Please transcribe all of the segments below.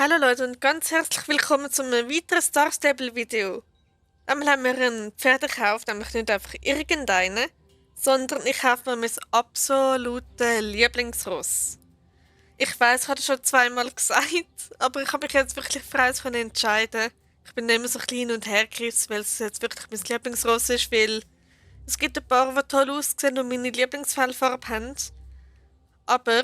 Hallo Leute und ganz herzlich willkommen zu einem weiteren Star Stable Video. Einmal haben wir ein Pferd gekauft, nämlich nicht einfach irgendeine, sondern ich kaufe mir mein absolutes Lieblingsross. Ich weiß, ich habe das schon zweimal gesagt, aber ich habe mich jetzt wirklich frei entscheiden. Ich bin nicht mehr so klein und hergerissen, weil es jetzt wirklich mein Lieblingsross ist, weil es gibt ein paar, die toll aussehen und meine Lieblingsfellfarbe haben. Aber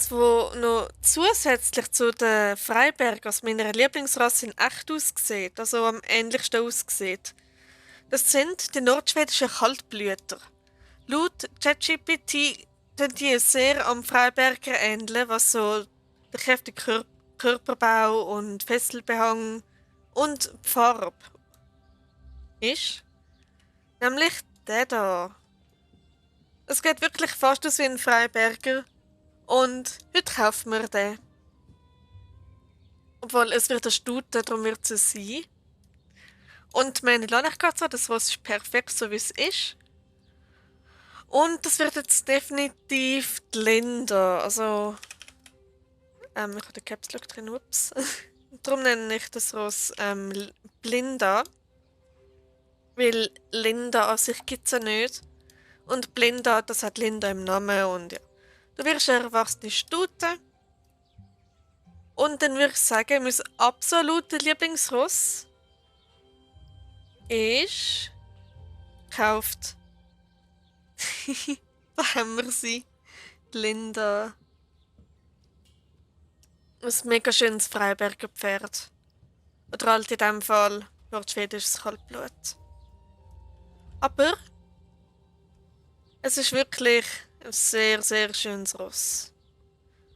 wo noch zusätzlich zu den Freiberg aus meiner Lieblingsrasse in echt aussieht, also am ähnlichsten aussieht, das sind die nordschwedischen Kaltblüter. Laut ChatGPT tun die sehr am Freiberger ähneln, was so der kräftige Körperbau und Fesselbehang und die Farbe ist. Nämlich der da. Es geht wirklich fast aus wie ein Freiberger. Und heute kaufen wir den. Obwohl es wird eine Stute, darum wird es sein. Und meine Lernigkeit, das Ross ist perfekt, so wie es ist. Und das wird jetzt definitiv die Linda. Also, ich habe den Caps Lock drin, ups. Darum nenne ich das Ross Blinda. Weil Linda an sich gibt es ja nicht. Und Blinda, das hat Linda im Namen und ja. Du wirst eine erwachsene Stute. Und dann würde ich sagen, mein absolutes Lieblingsross ist gekauft. Da haben wir sie. Die Linda. Ein mega schönes Freiberger Pferd. Oder halt in diesem Fall nordschwedisches Kaltblut. Aber es ist wirklich ein sehr, sehr schönes Ross.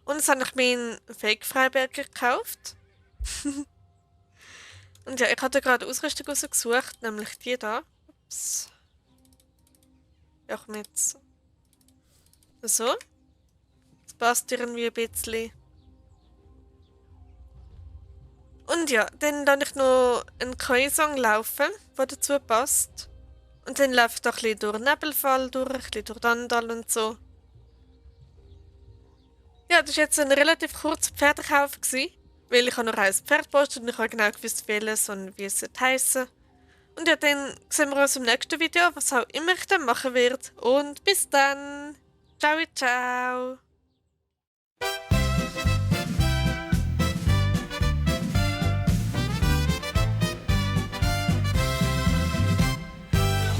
Und jetzt habe ich meinen Fake Freiberger gekauft. Und ja, ich hatte gerade Ausrüstung rausgesucht, nämlich die da. Ups. Ja, komm jetzt. So. Das passt irgendwie ein bisschen. Und ja, dann lasse ich noch einen Koi-Song laufen, der dazu passt. Und dann läuft auch ein bisschen durch Nebelfall durch, ein bisschen durch Dandal und so. Ja, das war jetzt ein relativ kurzer Pferdekauf, weil ich habe noch ein Pferd gepostet und ich habe genau gewusst, welches und wie es heissen. Und ja, dann sehen wir uns im nächsten Video, was auch immer ich dann machen werde. Und bis dann. Ciao, ciao.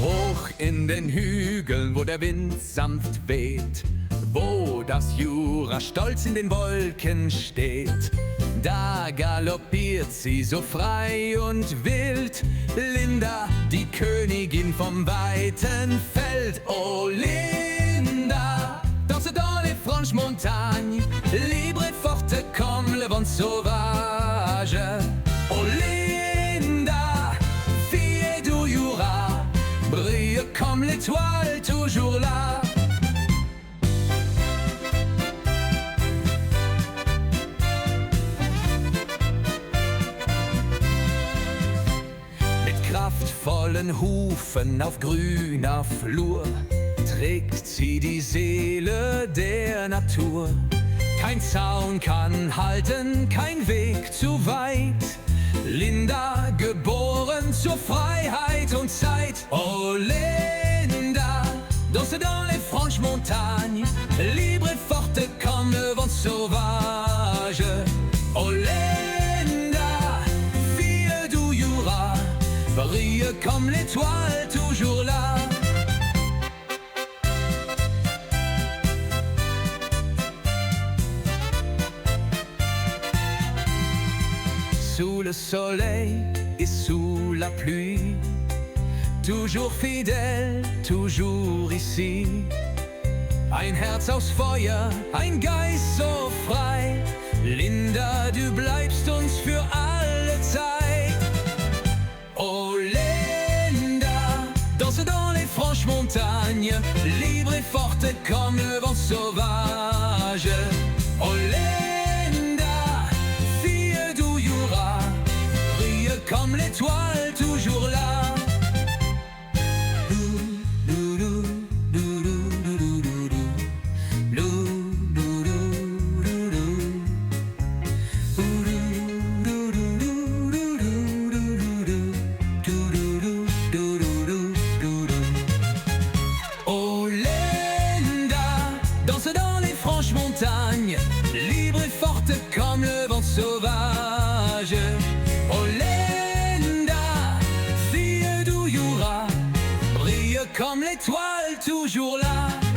Hoch in den Hügeln, wo der Wind sanft weht, wo das Jura stolz in den Wolken steht, da galoppiert sie so frei und wild, Linda, die Königin vom weiten Feld. Oh Linda, dans dans les franches montagnes, libre et forte comme le vent sauvage. Oh Linda, fille du Jura, brille comme l'étoile toujours là. Mit kraftvollen Hufen auf grüner Flur trägt sie die Seele der Natur. Kein Zaun kann halten, kein Weg zu weit. Linda, geboren zur Freiheit und Zeit. Oh Linda, danse dans les franches montagnes, libre et forte comme le vent sauvage. Oh Linda, fille du Jura, brille comme l'étoile toujours là. Sous le soleil et sous la pluie, toujours fidèle, toujours ici. Ein Herz aus Feuer, ein Geist so frei. Linda, du bleibst uns für alle Zeit. Oh Linda, danse dans les franches montagnes, libre et forte comme le vent sauvage. Oh Linda, fille du Jura, brille comme l'étoile toujours là. sauvage. Olenda, fille du Jura, brille comme l'étoile toujours là.